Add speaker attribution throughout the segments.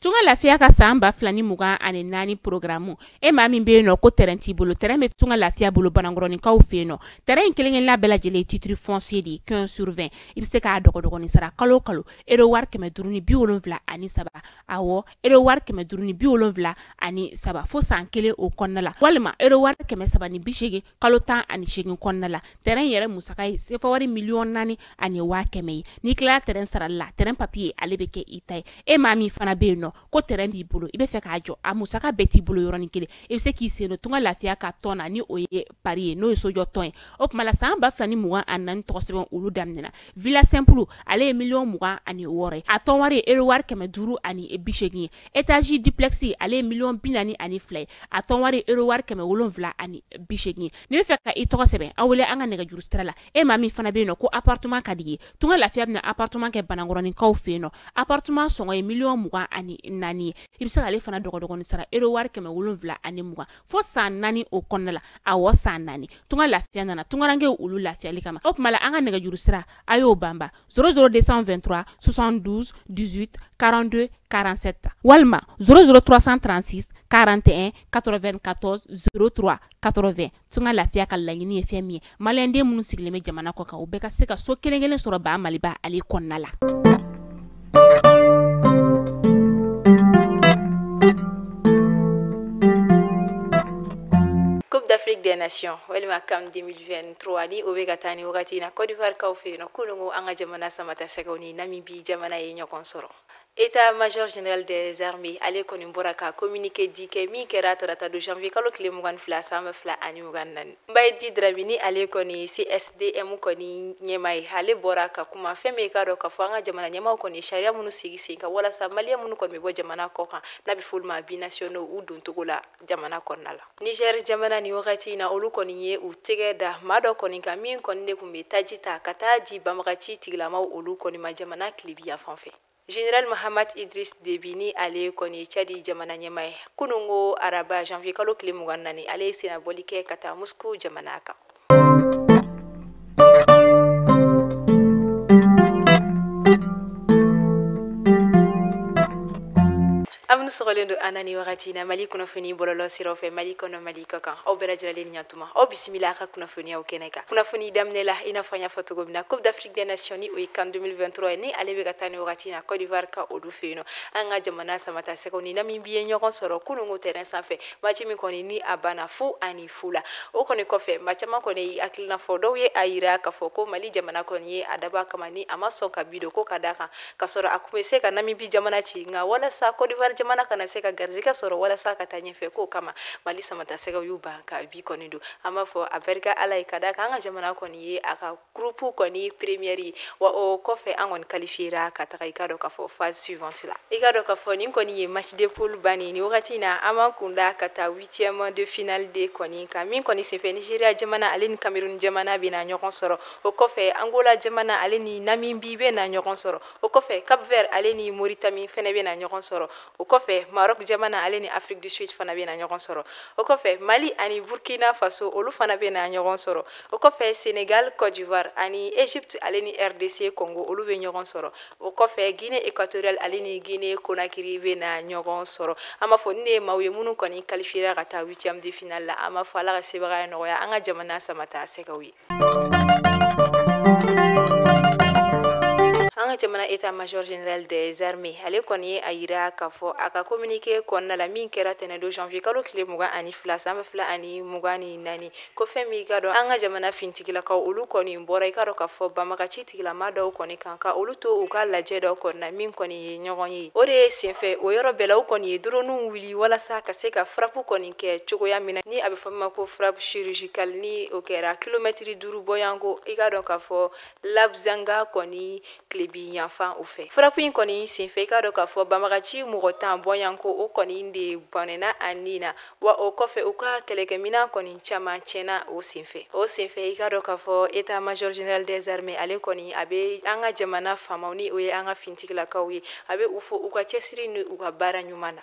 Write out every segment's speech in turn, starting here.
Speaker 1: Tunga Lafiya ka san 2024 programme e maa min bɛ yen nɔ ko terrain t'i bolo, terrain bɛ Tunga Lafiya bolo Banankɔrɔninkaw fɛ yen nɔ. Terrain in kelen-kelenna bɛɛ lajɛlen ye titre foncier de ye 15 sur 20. I bɛ se k'a dɔgɔdɔgɔnin sara kalo o kalo euro wari 573, awɔ euro wari 573 fo san kelen o kɔnɔna la, walima euro wari 380 kalo 18 kɔnɔna la. Terrain yɛrɛ musaka ye sefa wari 4,1 million ye. N'i tilala terrain sarali la, terrain papier ale bɛ kɛ i ta ye. E maa min fana bɛ yen nɔ ko terrain b'i bolo, i bɛ fɛ k'a jɔ, a musaka bɛɛ t'i bolo yɔrɔnin kelen, i bɛ se k'i sen don Tunga Lafiya ka tɔn na, ni o ye pari ye, n'o ye sojɔ tɔn ye. O tuma la san 2024 tɔgɔ sɛbɛn olu daminɛna. Villa simple ale ye 26 million ye, a tɔn wari ye euro wari 580 ye. Étage duplex ale ye 42 million ye, a tɔn wari ye euro wari 780 ye. N'i bɛ fɛ ka i tɔgɔ sɛbɛn, aw wele an ka nɛgɛjuru sira la. E maa min fana bɛ yen nɔ ko appartement ka di ye, Tunga Lafiya bɛna appartement kɛ Banankɔrɔninkaw fɛ yen nɔ. Appartement sɔngɔ ye 24 million ye. I bɛ se k'ale fana dɔgɔdɔgɔnin sara euro wari 720 fo san 4 o kɔnɔna la, awɔ san 4. Tunga Lafiya nana tungarankew olu lafiyali kama. O tuma la an ka nɛgɛjuru sira a y'o banba 00223 72 18 42 47 walima 00336 41 94 03 80. Tunga Lafiya ka laɲini ye fɛn min ye, maliyɛnden minnu sigilen bɛ jamana kɔ kan, u bɛɛ ka se ka so kelen kelen sɔrɔ ba Maliba ale kɔnɔna la.
Speaker 2: Coupe d'Afrique des Nations walima CAN 2023 ni o bɛ ka taa ni wagati in na Côte d'Ivoire kaw fɛ yen nɔ, kunun ko an ka jamana samata sɛgɛw ni Namibie jamana ye ɲɔgɔn sɔrɔ. État-major général des armées ale kɔni bɔra ka communiqué di kɛ min kɛra tarata don janvier kalo tile 22 san 2024. Mbaye Dramé ni ale kɔni CSDM kɔni ɲɛmaa ye, ale bɔra ka kuma fɛn min k'a dɔn k'a fɔ an ka jamana ɲɛmaaw kɔni sariya minnu sigi sen kan walasa maliyɛn minnu kɔni bɛ bɔ jamana kɔ kan n'a bɛ fɔ olu ma binationaux u doncogo la jamana kɔnɔna la. Niger jamana ni wagati in na, olu kɔni ye u tɛgɛ da maa dɔ kɔni kan min kɔni de tun bɛ taji ta ka taa di banbagaci tigilamaw olu kɔni ma jamana tilebi yan fan fɛ. Général Mahamat Idriss Déby ni ale kɔni Tchad jamana ɲɛmaa ye, kunun ko araba janvier kalo tile 24, ale ye sennabɔli kɛ ka taa Moscou jamana kan. Aw sɔgɔlen don an na ni wagati na Mali kunnafoni bɔlɔlɔ siraw fɛ, Mali kɔnɔ, Mali kɔ kan. Aw bɛɛ lajɛlen ni ɲantuma, aw bisimila a ka kunnafoniyaw kɛnɛ kan. Kunnafoni daminɛ la, i n'a fɔ an y'a fɔ cogo min na, Coupe d'Afrique des Nations ni o ye CAN 2023 ye, ni ale bɛ ka taa ni wagati na Côte d'Ivoire ka olu fɛ yen nɔ, an ka jamana samata sɛgɛw ni Namibie ye ɲɔgɔn sɔrɔ kunun ko terrain sanfɛ, match min kɔni ni a banna 0-0 la. O kɔni kɔfɛ, maa caman kɔni ye hakilina fɔ, dɔw ye a yira k'a fɔ ko Mali jamana kɔni ye a dabɔ a kama ni a ma sɔn ka bi don ko ka d'a kan k'a sɔrɔ a kun bɛ se ka Namibie jamana ci, nka walasa Côte d'Ivoire jamana kana se ka garizigɛ sɔrɔ walasa ka taa ɲɛfɛ, k'o kama Mali samata sɛgɛw y'u ban ka bi kɔni don. An b'a fɔ a barika Ala ye ka d'a kan an ka jamana kɔni ye a ka groupe kɔni première ye, wa o kɔfɛ an kɔni qualifiera ka taga i k'a dɔn k'a fɔ phase suivante la. I k'a dɔn k'a fɔ nin kɔni ye match de poule bannen. Nin wagati in na, an b'an kunda ka taa huitième de finale de kɔni kan min kɔni senfɛ Nigeria jamana ale ni Cameroun jamana bɛna ɲɔgɔn sɔrɔ. O kɔfɛ, Angola jamana ale ni Namibie bɛna ɲɔgɔn sɔrɔ. O kɔfɛ, Cap Vert ale ni Mauritanie fɛnɛ bɛna ɲɔgɔn sɔrɔ. O kɔfɛ, Maroc jamana ale ni Afrique du Sud fana bɛna ɲɔgɔn sɔrɔ. O kɔfɛ, Mali ani Burkina Faso olu fana bɛna ɲɔgɔn sɔrɔ. O kɔfɛ, Sénégal, Côte d'Ivoire ani Égypte ale ni RDC Congo olu bɛ ɲɔgɔn sɔrɔ. O kɔfɛ, Guinée équatoriale ale ni Guinée Conakry bɛna ɲɔgɔn sɔrɔ. An b'a fɔ ni ne ye maaw ye minnu kɔni qualifiera ka taa huitième de finale la, an b'a fɔ Ala ka sebagaya nɔgɔya an ka jamana samata sɛgɛw ye. An ka jamana état major général des armées ale kɔni ye a yira k'a fɔ a ka communiqué kɔnɔna la min kɛra tɛnɛn don janvier kalo tile 22 san 2024, ko fɛn min ka dɔn an ka jamana fintigilakaw olu kɔni bɔra i ka dɔn k'a fɔ banbagaci tigilama dɔw kɔni kan ka olu to u ka lajɛ dɔ kɔnɔna min kɔni ye ɲɔgɔn ye. O de ye senfɛ o yɔrɔ bɛɛ la, u kɔni ye drone wuli walasa ka se ka frappe kɔni kɛ cogoya min na ni a bɛ fɔ min ma ko frappe chirurgicale, ni o kɛra kilomɛtiri 5 bɔyanko i ka dɔn k'a fɔ Labzanga kɔni tilebi yanfan o fɛ. Frappe in kɔni senfɛ, i k'a dɔn k'a fɔ banbagaci mɔgɔ 10 bɔyanko o kɔni de bɔnɛna a nin na, wa o kɔfɛ u ka kɛlɛkɛminɛn kɔni caman tiɲɛna o senfɛ. O senfɛ, i k'a dɔn k'a fɔ état major général des armées ale kɔni a bɛ an ka jamana faamaw ni o ye an ka fintigilakaw ye, a bɛ u fo u ka cɛsiri ni u ka baara ɲuman na.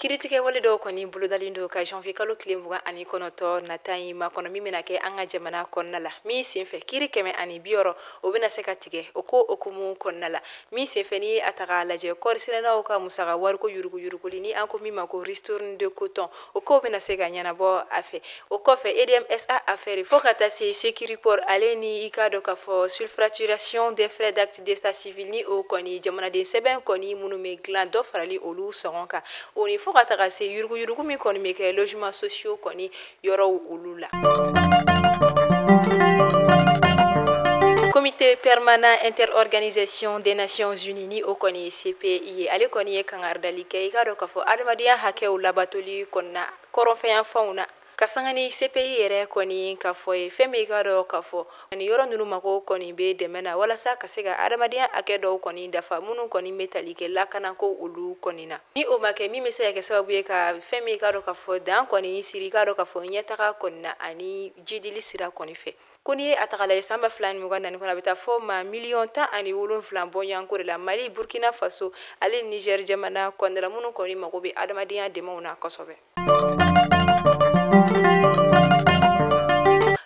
Speaker 2: Kiiritigɛ wale dɔw kɔni bolodalen don ka janvier kalo tile 29 nata in makɔnɔ, min bɛna kɛ an ka jamana kɔnɔna la. Min senfɛ kiiri 160 o bɛna se ka tigɛ o ko hukumu kɔnɔna la. Min senfɛ n'i ye a ta k'a lajɛ, kɔɔri sɛnɛnaw ka musaka wariko yuruguyuruguli ni an ko min ma ko ristourne de coton, o ko bɛna se ka ɲɛnabɔ a fɛ. O kɔfɛ EDMSA affaire fo ka taa se Sécuriport ale ni i k'a dɔn k'a fɔ surfacturation des frais d'acte d'état civil ni o kɔni jamanaden sɛbɛn kɔni minnu bɛ dilan, dɔ farali olu sɔngɔ kan, o ni fo ka taga se yuruguyurugu min kɔni bɛ kɛ logement sociaux kɔni yɔrɔw olu la. Comité permanent interorganisation des Nations Unies ni o kɔni ye CPI ye, ale kɔni ye kangaridali kɛ i k'a dɔn k'a fɔ adamadenya hakɛw labatoli kɔnɔna kɔrɔnfɛyanfanw na, ka sanga ni CPI yɛrɛ kɔni ka fɔ ye fɛn min i k'a dɔn k'a fɔ ani yɔrɔ ninnu mago kɔni bɛ dɛmɛ na walasa ka se ka adamadenya hakɛ dɔw kɔni dafa minnu kɔni bɛ tali kɛ lakanako olu kɔni na. Ni o ma kɛ, min bɛ se ka kɛ sababu ye ka fɛn min i k'a dɔn k'a fɔ dan kɔni siri i k'a dɔn k'a fɔ ɲɛtaga kɔni na ani jidili sira kɔni fɛ. Ko n'i ye a ta k'a lajɛ, san 2024 kɔnɔ, a bɛ taa fɔ maa 17 miliyɔn bɔɲɔgɔnko de la Mali, Burkina Faso ale ni Niger jamana kɔnɔna la, minnu kɔni mago bɛ adamadenya dɛmɛw na kosɛbɛ.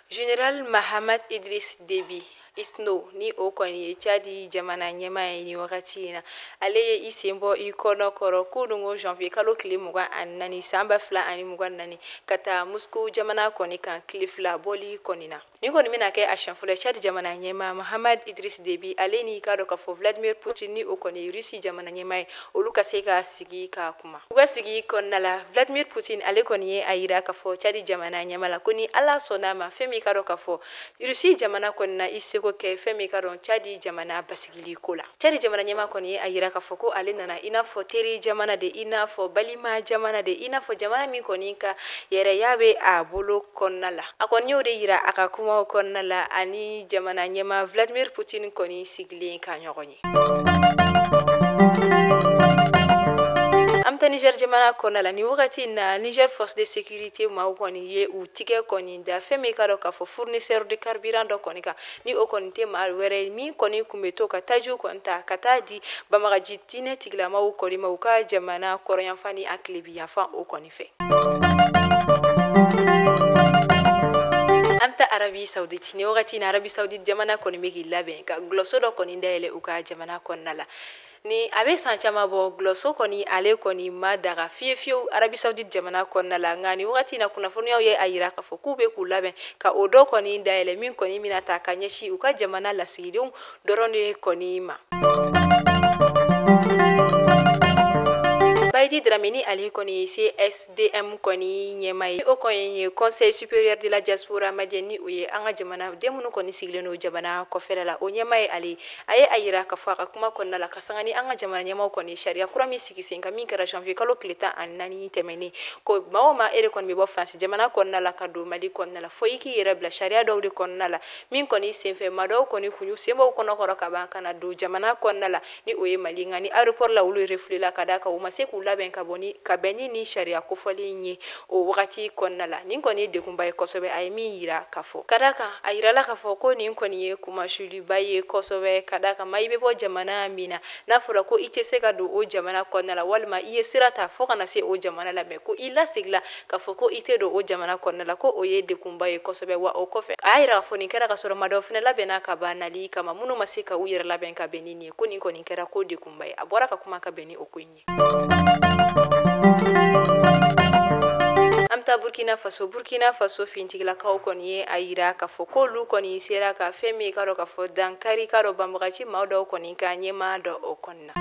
Speaker 2: Général Mahamat Idriss Déby Itno ni o kɔni ye Tchad jamana ɲɛmaa ye nin wagati in na, ale ye i sen bɔ i kɔnɔ kɔrɔ kununko janvier kalo tile 24 san 2024 ka taa Moscou jamana kɔni kan tile 2 bɔli kɔni na. Nin kɔni bɛna kɛ a siɲɛ fɔlɔ Tchad jamana ɲɛmaa Mahamat Idriss Déby ale ni i k'a dɔn k'a fɔ Vladimir Poutine ni o kɔni ye Russie jamana ɲɛmaa ye, olu ka se ka sigi ka kuma. U ka sigi kɔnɔna la, Vladimir Poutine ale kɔni ye a yira k'a fɔ Tchad jamana ɲɛmaa la ko ni Ala sɔnna a ma, fɛn min i k'a dɔn k'a fɔ Russie jamana kɔni na i seko kɛ fɛn min i k'a dɔn Tchad jamana basigili ko la. Tchad jamana ɲɛmaa kɔni ye a yira k'a fɔ ko ale nana i n'a fɔ teri jamana de, i n'a fɔ balima jamana de, i n'a fɔ jamana min kɔni ka yɛrɛya bɛ a bolo kɔnɔna la. A kɔni y'o de yira a ka kumaw kɔnɔna la ani jamana ɲɛmaa Vladimir Poutine kɔni sigilen ka ɲɔgɔn ye. An bɛ taa Niger jamana kɔnɔna la nin wagati in na. Niger force de sécurité maaw kɔni ye u tigɛ kɔni da fɛn min i k'a dɔn k'a fɔ fournisseur de carburant dɔ kɔni kan, ni o kɔni tɛ maa wɛrɛ ye min kɔni tun bɛ to ka tajiw kɔni ta ka taa di banbagaji diinɛ tigilamaw kɔni ma u ka jamana kɔrɔnyanfan ni a tilebiyanfan o kɔni fɛ. An bɛ taa Arabie Saoudite. Nin wagati in na, Arabie Saoudite jamana kɔni bɛ k'i labɛn ka gulɔso dɔ kɔni dayɛlɛ u ka jamana kɔnɔna la. Ni a bɛ san caman bɔ, gulɔso kɔni ale kɔni ma daga fiye fiyewu Arabie Saoudite jamana kɔnɔna la. Nka nin wagati in na, kunnafoniyaw ye a yira k'a fɔ k'u bɛ k'u labɛn ka o dɔ kɔni dayɛlɛ min kɔni bɛna ta ka ɲɛsin u ka jamana lasigidenw dɔrɔn de kɔni ma. Bayidi Dramé ni ale kɔni CSDM kɔni ɲɛmaa ye, o kɔni ye Conseil supérieur de la diaspora malienne, ni o ye an ka jamana den minnu kɔni sigilen don jamana kɔfɛla la, o ɲɛmaa ye ale. A ye a yira k'a fɔ a ka kuma kɔnɔna la ka sanga ni an ka jamana ɲɛmaaw kɔni sariya kura min sigi sen kan, min kɛra janvier kalo tile 14 tɛmɛnen, ko maa o maa e de kɔni bɛ bɔ Faransi jamana kɔnɔna la ka don Mali kɔnɔna la, fo i k'i yɛrɛ bila sariya dɔw de kɔnɔna la. Min kɔni senfɛ, maa dɔw kɔni kun y'u sen bɔ u kɔnɔ kɔrɔ ka ban ka na don jamana kɔnɔna la, ni o ye Mali. Nka ni aéroport la, olu refoulé la ka d'a kan u ma se k'u labɛn ka bɔ ni ka bɛn ni sariya kofɔlen ye o wagati kɔnɔna la. Nin kɔni ye degunba ye kosɛbɛ. A ye min yira k'a fɔ ka d'a kan, a yirala k'a fɔ ko nin kɔni ye kumasuliba ye kosɛbɛ, ka d'a kan maa i bɛ bɔ jamana min na, n'a fɔra ko i tɛ se ka don o jamana kɔnɔna la, walima i ye sira ta fo ka na se o jamana la, mɛ ko i lasigila k'a fɔ ko i tɛ don o jamana kɔnɔna la, ko o ye degunba ye kosɛbɛ. Wa o kɔfɛ, a y'a yira k'a fɔ nin kɛra ka sɔrɔ maa dɔw fana labɛnna ka ban nali kama, minnu ma se ka u yɛrɛ labɛn ka bɛn ni nin ye, ko nin kɔni kɛra ko degunba ye. A bɔra ka kuma ka bɛn ni o ko in ye. An bɛ taa Burkina Faso. Burkina Faso fintigilakaw kɔni ye a yira k'a fɔ k'olu kɔni sera ka fɛn min i k'a dɔn k'a fɔ dankari i k'a dɔn banbagaci maa dɔw kɔni ka ɲɛmaa dɔ o kɔni na.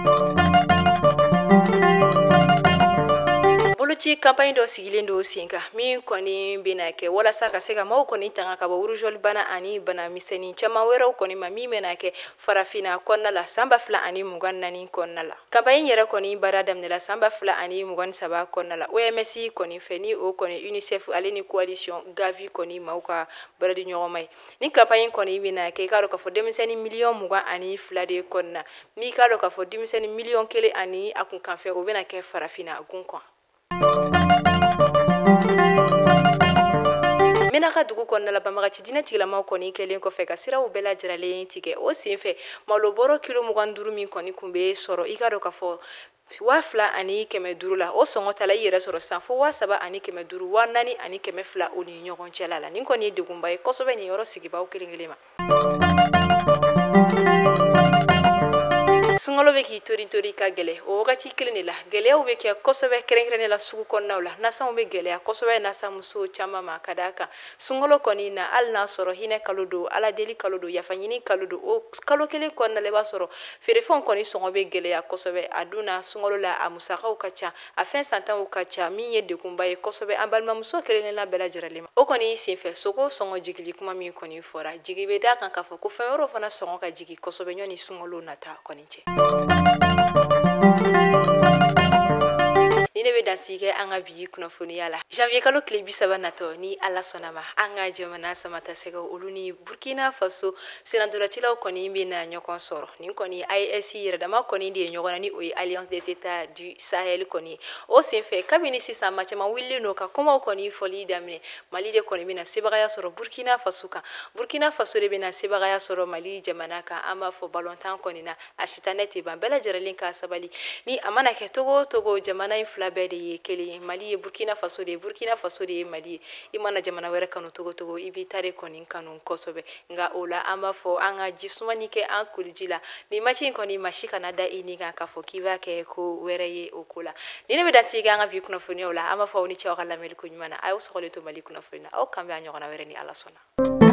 Speaker 2: Boloci campagne dɔ sigilen don sen kan min kɔni bɛna kɛ walasa ka se ka maaw kɔni tanga ka bɔ rougeole bana ani bana misɛnnin caman wɛrɛw kɔni ma, min bɛna kɛ farafinna kɔnɔna la san 2024 kɔnɔna la. Campagne yɛrɛ kɔni baara daminɛla san 2023 kɔnɔna la OMS kɔni fɛ, ni o kɔni UNICEF ale ni coalition Gavi kɔni maaw ka baaradi ɲɔgɔnma ye. Ni campagne kɔni bɛna kɛ, i k'a dɔn k'a fɔ denmisɛnnin 22 miliyɔn de kɔnɔna na, n'i k'a dɔn k'a fɔ denmisɛnnin 1 miliyɔn ani a kunkanfɛ, o bɛna kɛ farafinna gun kan. Menaka dugu kɔnɔna la, banbagaci diinɛ tigilamaw kɔni kɛlen kɔfɛ ka siraw bɛɛ lajɛlen tigɛ, o senfɛ malo bɔrɔ kilo 25 min kɔni kun bɛ sɔrɔ i k'a dɔn k'a fɔ 2500 la. O sɔngɔ tala i yɛrɛ sɔrɔ sisan fo 3500, 4200 o ni ɲɔgɔn cɛla la. Nin kɔni ye degunba ye kosɛbɛ nin yɔrɔ sigibaw kelen kelen ma. Sunkalo bɛ k'i tori tori ka gɛlɛ o wagati kelen de la, gɛlɛyaw bɛ kɛ kosɛbɛ kɛrɛnkɛrɛnnen la sugu kɔnɔnaw la. Nasanw bɛ gɛlɛya kosɛbɛ nasanmuso caman ma ka d'a kan sunkalo kɔni na, hali n'a sɔrɔ hinɛ kalo don, ala deli kalo don, yafa ɲini kalo don, o kalo kelen kɔnɔna la i b'a sɔrɔ feerefɛnw kɔni sɔngɔ bɛ gɛlɛya kosɛbɛ. A dun na sunkalo la, a musakaw ka ca, a fɛn santaw ka ca, min ye degunba ye kosɛbɛ an balimamuso kelen-kelenna bɛɛ lajɛlen ma. O kɔni senfɛ sogo sɔngɔ jigili kuma min kɔni fɔra, jigi bɛ d'a kan k'a fɔ ko fɛn wɛrɛw fana sɔngɔ ka jigin kosɛbɛ ɲɔni sunkalo nata kɔni cɛ. Ni ne bɛ dansigi kɛ an ka bi kunnafoniya la. Janvier kalo tile 30 natɔ, ni Ala sɔnna ma, an ka jamana samatasɛgɛw olu ni Burkina Faso senatolacilaw kɔni bɛ na ɲɔgɔn sɔrɔ. Nin kɔni AES yɛrɛdama kɔni de ye ɲɔgɔn na, ni o ye Alliance des États du Sahel kɔni. O senfɛ kabini sisan maa caman wulilen don ka kumaw kɔni fɔli daminɛ. Mali de kɔni bɛna sebagaya sɔrɔ Burkina Faso kan, Burkina Faso de bɛna sebagaya sɔrɔ Mali jamana kan. An b'a fɔ balontan kɔni na, a sitanɛ tɛ ban, bɛɛ lajɛlen ka sabali. Ni a mana kɛ togo o togo, jamana in fila bɛɛ de ye kelen ye. Mali ye Burkina Faso de ye, Burkina Faso de ye Mali ye. I mana jamana wɛrɛ kanu togo togo, i b'i ta de kɔni kanu kosɛbɛ. Nka o la an b'a fɔ an ka ji sumani kɛ an koliji la. Nin match in kɔni, maa si kana da i ni kan k'a fɔ k'i b'a kɛ ko wɛrɛ ye o ko la. Ni ne bɛ dansigi kɛ an ka bi kunnafoniyaw la, an b'a fɔ aw ni ce aw ka lamɛnni ko ɲuman na. A y'aw sɔgɔlen to Mali kunnafoni na. Aw kan bɛn a ɲɔgɔnna wɛrɛ ni Ala sɔnna.